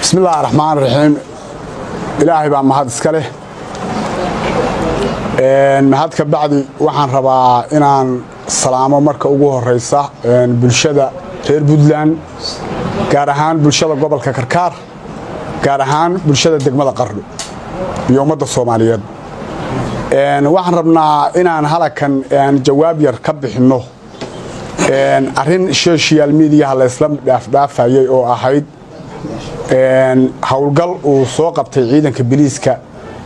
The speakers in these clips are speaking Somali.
Bismillahi raxmaan raxiim. Ilaahay baa mahad iska leh. Mahad ka bacdi, waxaan rabaa inaan salaamo marka ugu horeysa bulshada reer Puntland, gaar ahaan bulshada gobolka Karkaar, gaar ahaan bulshada degmada Qardho iyo ummadda Soomaaliyeed. Waxaan rabnaa inaan halakan jawaab yar ka bixinno arrin social mediaha laysla dhaafdhaafayay oo ahayd howlgal uu soo qabtay ciidanka biliiska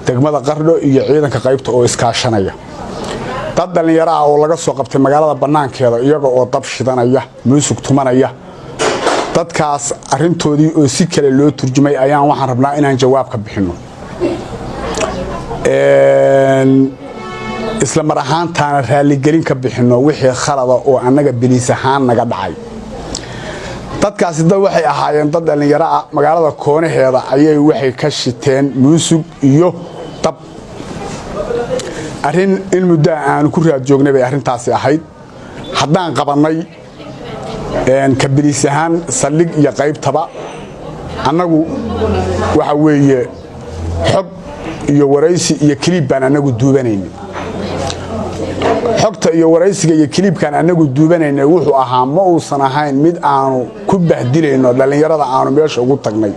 degmada Qardho iyo ciidanka qaybta oo iskaashanaya, dad dhallinyaro ah oo laga soo qabtay magaalada bannaankeeda iyaga oo dab shidanaya, muusug tumanaya. Dadkaas arrintoodii oo si kale loo turjumay ayaan waxaan rabnaa inaan jawaab ka bixinno, isla mar ahaantaana raalligelin ka bixinno wixii khalada oo annaga biliis ahaan naga dhacay. Dadkaasi dad waxay ahaayeen dad dhallinyaro ah. Magaalada koonaheeda ayay waxay ka shiteen muusug iyo dab. Arrin in muddoa aanu ku raad joognay bay arrintaasi ahayd. Haddaan qabannay ka biliis ahaan saldhig iyo qaybtaba, annagu waxa weeye xog iyo waraysi iyo clip baan annagu duubanayna. Xogta iyo waraysiga iyo clipkaan annagu duubanaynay wuxuu ahaa, ma uusan ahayn mid aanu ku bahdilayno dhallinyarada aanu meesha ugu tagnay,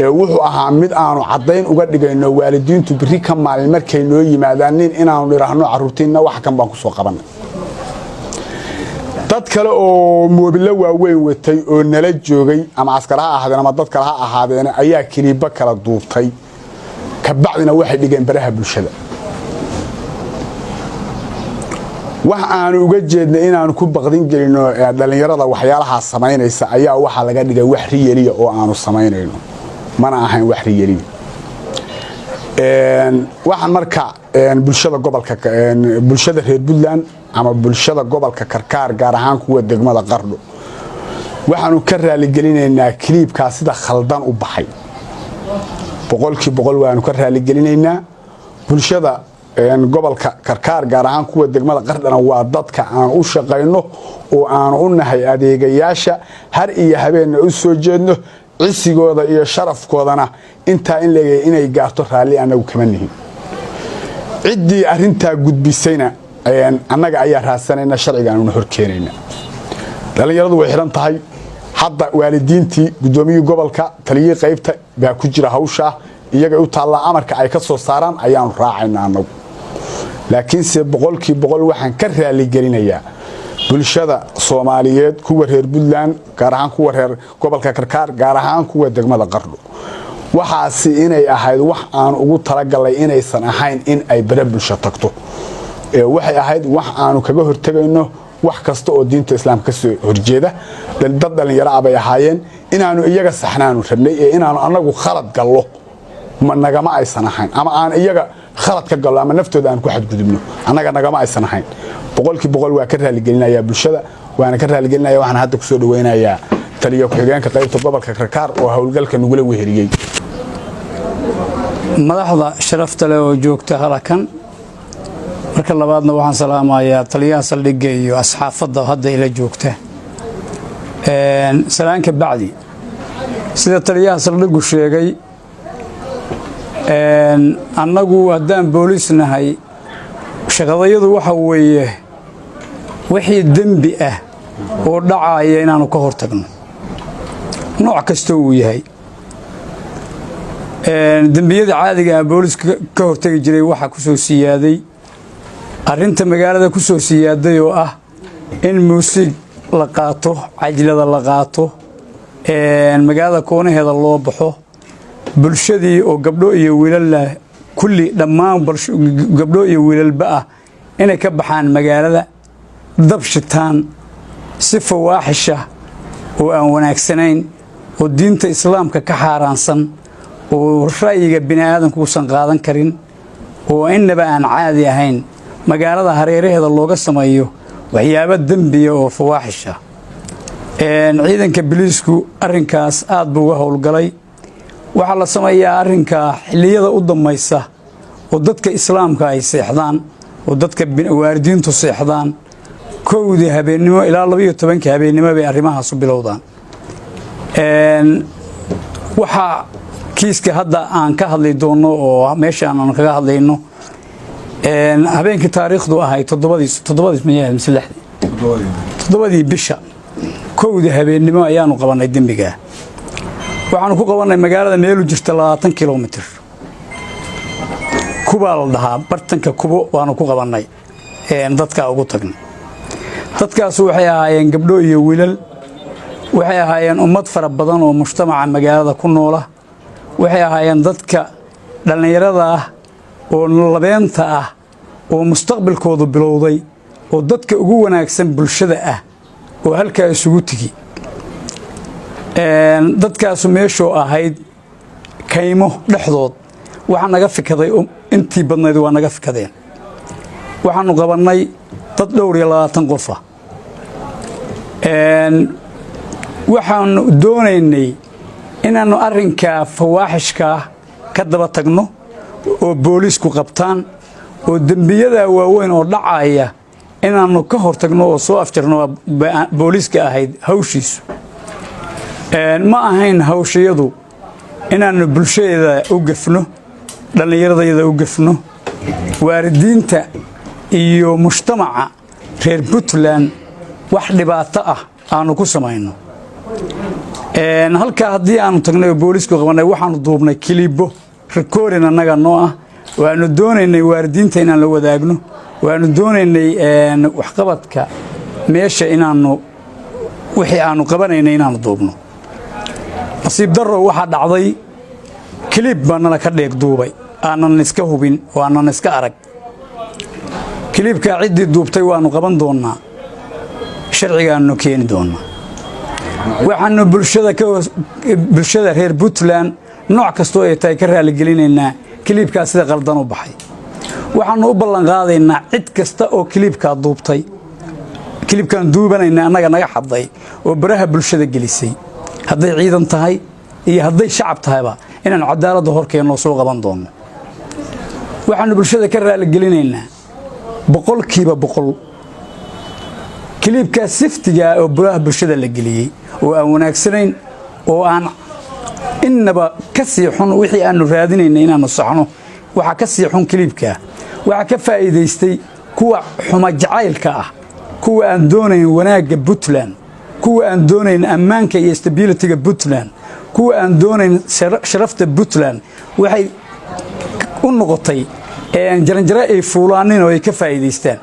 ee wuxuu ahaa mid aanu caddayn uga dhigayno waalidiintu biri ka maalin markay noo yimaadaan nin inaanu dhiraahno, carruurtiinna wax kan baan ku soo qabannay. Dad kale oo moobilo waaweyn watay oo nala joogay, ama askar ha ahaadeen ama dad kale ha ahaadeen, ayaa clipo kala duubtay, kabacdina waxay dhigeen baraha bulshada. Wax aanu uga jeednay inaanu ku baqdin gelino dhallinyarada waxyaalahaa samaynaysa ayaa waxaa laga dhigay wax real ah oo aanu samaynayno. Mana ahayn wax real ah. Waxaan marka bulshada gobolka, bulshada reer Puntland ama bulshada gobolka Karkaar, gaar ahaan kuwa degmada Qardho, waxaanu ka raaligelinaynaa clipkaa sida khaldan u baxay. 100% waanu ka raaligelinaynaa. Bulshada gobolka Karkaar, gaar ahaan kuwa degmada Qardhana, waa dadka aan u shaqayno oo aanu u nahay adeegayaasha, har iyo habeenna u soo jeedno. Cisigooda iyo sharafkoodana intaa in leegaya inay gaarto raalli annagu kama nihin. Ciddii arrintaa gudbisayna annaga ayaa raadsanayna, sharciga aanuna hor keenayna. Dhallinyaradu way xidhan tahay hadda. Waalidiintii, guddoomiyihii gobolka, taliyihii qaybta baa ku jira hawshaa. Iyagay u taallaa, amarka ay ka soo saaraan ayaanu raacayna annagu. Laakiinse 100% waxaan ka raaligelinayaa bulshada Soomaaliyeed, kuwa reer Puntland, gaar ahaan kuwa reer gobolka Karkaar, gaar ahaan kuwa degmada Qardho, waxaasi inay ahayd wax aan ugu talagalay, inaysan ahayn in ay bare bulsho tagto. Waxay ahayd wax aanu kaga hortegayno wax kasta oo diinta islaamka ka soo horjeeda. Dad dhallinyaro ah bay ahaayeen. Inaanu iyaga saxnaanu rabnay ee inaanu annagu khalad gallo nagama aysan ahayn, ama aan iyaga khalad ka gallo ama naftooda aan ku xadgudubno annaga nagama aysan ahayn. 100% waa ka raaligelinayaa bulshada, waana ka raaligelinaya. Waxaan hadda kusoo dhaweynayaa taliya ku-xigeenka qaybta gobolka Karkaar oo howlgalka nagula weheliyey. Madaxda sharafta leh oo joogta halakan, marka labaadna waxaan salaamayaa taliyaha saldhigga iyo asxaafadda hadda ila joogta. Salaanka bacdi, sida taliyaha saldhiggu sheegay, annagu haddaan booliis nahay, shaqadayadu waxa weeye wixii dembi ah oo dhacaaya inaannu ka hor tagno, nooc kastoo uu yahay. Dembiyada caadiga ah booliiska ka hortegi jiray waxaa ku soo siyaaday arrinta magaalada ku soo siyaaday oo ah in muusig la qaato, cajlada la qaato, magaalada koonaheeda loo baxo, bulshadii oo gabdho iyo wiilalla kulli dhammaan gabdho iyo wiilalba ah inay ka baxaan magaalada, dab shitaan si fawaaxisha oo aan wanaagsanayn oo diinta islaamka ka xaaraansan oo ra'yiga bini aadamku uusan qaadan karin oo innaba aan caadi ahayn, magaalada hareeraheeda looga sameeyo waxyaabo dembiya oo fawaaxisha. Ciidanka biliisku arrinkaas aad buu uga howlgalay. Waxaa la sameeyaa arrinkaa xilliyada u dammaysa oo dadka islaamka ay seexdaan oo dadka waalidiintu seexdaan, 1-dii habeennimo ilaa 12-ka habeennimo bay arrimahaasu bilowdaan. Waxaa kiiska hadda aan ka hadli doono oo meeshaan aan kaga hadlayno, habeenkii taariikhdu ahayd toddobadii miyaa mise lixdii? 7dii bisha, 1da habeennimo ayaanu qabannay dembigaa. Waxaanu ku qabannay magaalada meelu jirta 20 kilomitir. Kubaa la dhahaa, bartanka Kubo waanu ku qabannay. Dadkaa ugu tagnay, dadkaasu waxay ahaayeen gabdho iyo wiilal, waxay ahaayeen ummad fara badan oo mujtamaca magaalada ku noola. Waxay ahaayeen dadka dhallinyarada ah oo labeenta ah oo mustaqbalkoodu bilowday oo dadka ugu wanaagsan bulshada ah oo halkaa isugu tegi. Dadkaasu meeshoo ahayd kaymo dhexdood, waxaa naga fikaday intii badnayd, waa naga fikadeen. Waxaanu qabannay dad dhowr iyo labaatan qofa. Waxaanu doonaynay inaannu arrinkaa fawaaxishkaa ka daba tagno oo booliisku qabtaan oo dembiyada waaweyn oo dhacaya inaannu ka hor tagno oo soo afjarno. Booliiska ahayd hawshiisu, ma ahayn hawshayadu inaannu bulshadeeda u gefno, dhallinyaradayada u gefno, waalidiinta iyo mujtamaca reer Puntland wax dhibaato ah aanu ku samayno. Halkaa haddii aanu tagnay oo booliisku qabannay, waxaanu duubnay kilibo recording annaga noo ah. Waanu doonaynay waalidiinta inaan la wadaagno, waanu doonaynay waxqabadka meesha inaannu wixii aanu qabanaynay inaannu duubno. Nasiib darro, waxaa dhacday clip baa nala ka dheeg duubay aanan iska hubin oo aanan iska arag. Clipkaa ciddii duubtay waannu qaban doonnaa, sharcigaannu keeni doonnaa. Waxaannu bulshada reer Puntland nooc kastoo ay tahay ka raaligelinaynaa clipkaa sida qaldan u baxay. Waxaannu u ballanqaadaynaa cid kasta oo clipkaa duubtay, clipkaan duubanayna annaga naga xadday oo baraha bulshada gelisay, hadday ciidan tahay iyo hadday shacab tahayba, inaan cadaaladda hor keennoo soo qaban doonno. Waxaannu bulshada ka raaligelinaynaa 100% clipkaa siftigaa oo baraha bulshada la geliyey oo aan wanaagsanayn oo aan innaba ka sii xun wixii aannu raadinayna inaannu saxno. Waxaa ka sii xun clipkaa waxaa ka faa'iidaystay kuwa xuma jacaylka ah, kuwa aan doonayn wanaagga Puntland, kuwa aan doonayn ammaanka iyo stabilityga Puntland, kuwa aan doonayn sharafta Puntland. Waxay u noqotay jaranjaro ay fuulaanin oo ay ka faa'iidaystaan.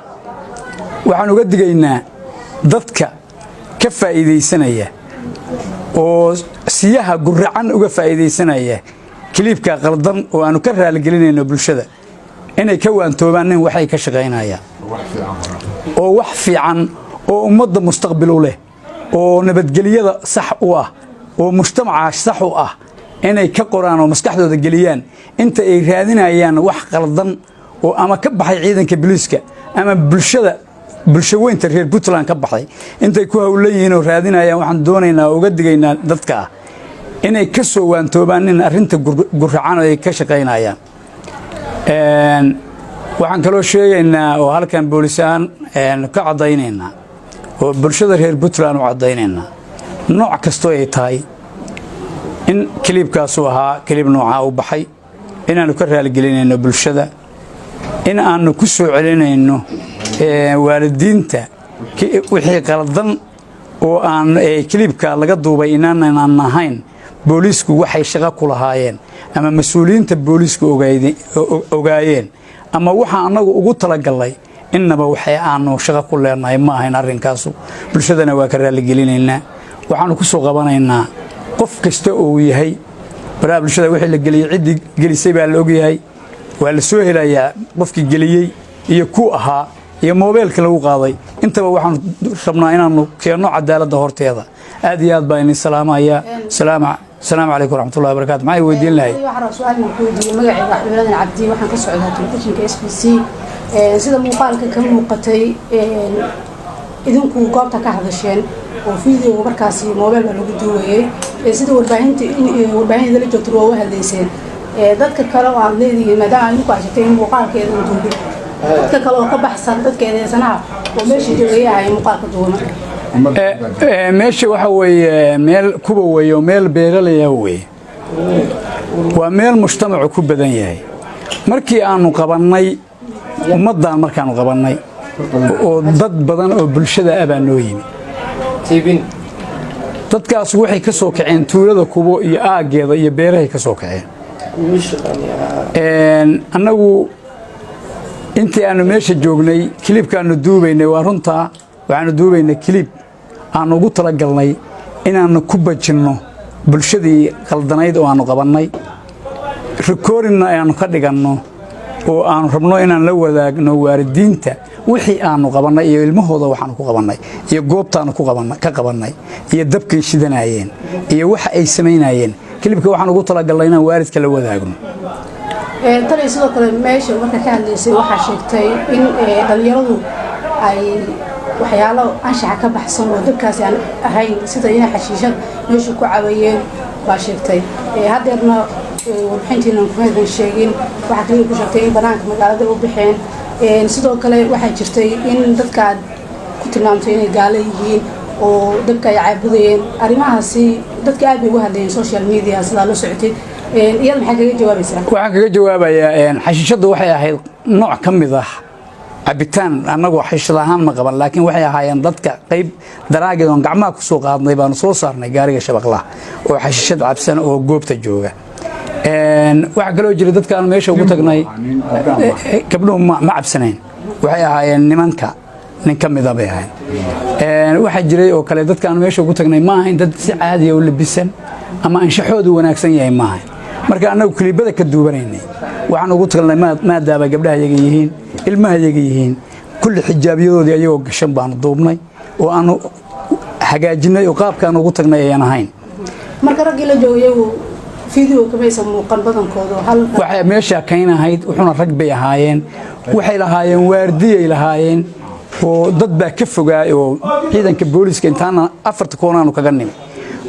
Waxaan uga digaynaa dadka ka faa'iidaysanaya oo siyaha guracan uga faa'iidaysanaya clipka qaldan oo aanu ka raaligelinayno bulshada inay ka waantoobaan nin waxay ka shaqaynayaan oo wax fiican oo ummadda mustaqbil u leh oo nabadgelyada sax u ah oo mujtamaca sax u ah inay ka qoraan oo maskaxdooda geliyaan inta ay raadinayaan wax qaldan oo ama ka baxay ciidanka booliiska ama bulshada, bulsho weynta reer Puntland ka baxday intay ku howlan yihiin oo raadinayaan. Waxaan doonaynaa oo uga digaynaa dadka inay ka soo waantoobaan in arrinta guracan ay ka shaqaynayaan. Waxaan kaloo sheegaynaa oo halkan boolis ahaan ka caddaynaynaa oo bulshada reer Puntland u caddaynaynaa, nooc kastoo ay tahay, in clipkaasu ahaa clip noocaa u baxay, inaannu ka raaligelinayno bulshada, in aanu ku soo celinayno waalidiinta wixii qaldan oo aan clipka laga duubay inaanaan ahayn booliisku waxay shaqo ku lahaayeen ama mas-uuliyiinta booliisku ogaayeen ama waxa annagu ugu talagalnay. Innaba waxay aanu shaqo ku leenahay ma ahayn arrinkaasu. Bulshadana waa ka raalligelinaynaa. Waxaanu ku soo qabanaynaa qof kasta oo yahay. Baraha bulshada wixii la geliyey, ciddii gelisay baa la ogyahay, waa la soo helayaa qofkii geliyey iyo ku ahaa iyo moobeelka lagu qaaday intaba. Waxaanu rabnaa inaanu keenno cadaaladda horteeda. Aad iyo aad baa idin salaamaya. Asalaamu calaykum waraxmatullahi wabarakatu. Maxay weydiin lahayd? Waxaan rabaa su-aal inaan ku weydiiyo. Magacayga Axmeladan Cabdi, waxaan ka socdaa telefishinka SBC. Sida muuqaalka ka muuqatay, idinku goobta ka hadasheen oo videoga markaasi moobeel baa lagu duubayay. Sida warbaahinta warbaahinta la joogta waa u hadlayseen. Dadka kale oo aad leedihiin, maadaama idinku aad sheegtay in muuqaalka eedan duubin, dadka kale oo ka baxsan dadka eedeysanaha oo meesha joogaya ahay muuqaalka duuba marka? Meesha waxa weeye meel kuba weeye oo meel beeralaya weeye. Waa meel mujtamacu ku badan yahay. Markii aanu qabannay ummaddan, markaanu qabannay oo dad badan oo bulshada ah baa noo yimi. Dadkaas waxay ka soo kaceen tuulada Kubo iyo aaggeeda iyo beerahay ka soo kaceen. Annagu intii aanu meesha joognay, clipkaanu duubaynay, waa runtaa, waxaanu duubaynay clip aanu ugu talagalnay inaannu ku bajinno bulshadii qaldanayd oo aanu qabannay, recordingna aanu ka dhiganno oo aanu rabno inaan la wadaagno waalidiinta wixii aanu qabannay iyo ilmahooda waxaanu ku qabannay iyo goobtaanu ka qabannay iyo dabkay shidanayeen iyo waxa ay samaynayeen. Clipka waxaan ugu talagalnay inaan waalidka la wadaagno. Tani sidoo kale meesha marka ka hadlaysay, waxaa sheegtay in dhalinyaradu ay waxyaalo anshaxa ka baxsan oo dabkaasi aan ahayn, sida inay xashiishad meesha ku cabayeen baa sheegtay. Haddeerna warbixintiina kumaydan sheegin. Waxaa kaliya ku sheegtay in banaanka magaalada u baxeen. Sidoo kale waxaa jirtay in dadka aad ku tilmaamtay inay gaalo yihiin oo dabka ay caabudayeen. Arrimahaasi dadka aad bay uga hadlayeen social media, sidaa la socotay. Iyada maxaa kaga jawaabaysaa? Waxaan kaga jawaabayaa, xashiishaddu waxay ahayd nooc ka mid ah cabitaan. Annagu xashiishad ahaan ma qaban, laakiin waxay ahaayeen dadka qayb daraageed oon gacmaha ku soo qaadnay baanu soo saarnay gaariga shabaqlaha oo xashiishad cabsan oo goobta jooga. Waxaa kaloo jira dadkaanu meesha ugu tagnay, gabdhuhu ma cabsanayn, waxay ahaayeen nimanka, nin ka mida bay ahayn. Waxaa jiray oo kale dadkaanu meesha ugu tagnay ma ahayn dad si caadiya u labisan ama anshaxoodu wanaagsan yahay, ma ahayn. Marka annagu clipada ka duubanaynay waxaan ugu tagnay, maadaama gabdhaha yaga yihiin, ilmaha yaga yihiin, kulli xijaabiyadoodii ayagoo gashan baanu duubnay oo aanu hagaajinay oo qaabkaan ugu tagnay ayaan ahayn. Marka raggii la joogay iyagu video kamaysan muuqan badankooda hal? Waxay meesha kayn ahayd, wuxuuna rag bay ahaayeen. Waxay lahaayeen waardiyay lahaayeen oo dad baa ka fogaay oo ciidanka booliska intaana afarta koonaanu kaga nimi,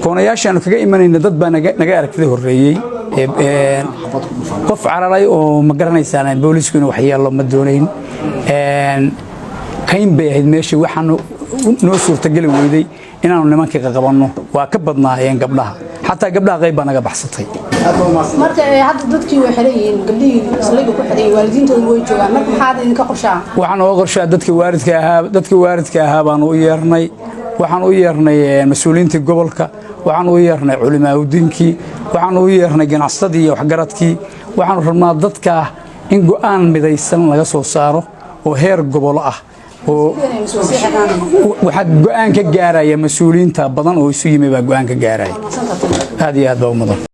koonayaashaanu kaga imanayna, dad baa naga aragtida horreeyey. Qof cararay oo ma garanaysaan, boolisku inuu waxyeelo ma doonayn. Kayn bay ahayd meeshii. Waxaanu noo suurtageli weyday inaanu nimankii qaqabanno, waa ka badnaayeen gabdhaha. Xataa gabdhaha qayb baa naga baxsatay. Marka hadda dadkii way xiran yihiin, gabdhihii saldhigga ku xiran yihiin, waalidiintoodu way joogaan. Marka maxaa idinka qorshaa? Waxaan ooga qorshaa dadkii waalidka ahaa baanu u yeernay. Waxaan u yeernay mas-uuliyiintii gobolka, waxaan u yeernay culimaaudiinkii, waxaan u yeernay ganacsatadii iyo waxgaradkii. Waxaanu rabnaa dadka in go'aan midaysan laga soo saaro oo heer gobolo ah, oo waxaa go'aan ka gaaraya mas-uuliyiinta badan oo isu yimi baa go'aan ka gaaraya. Aad iyo aad baa u mudan.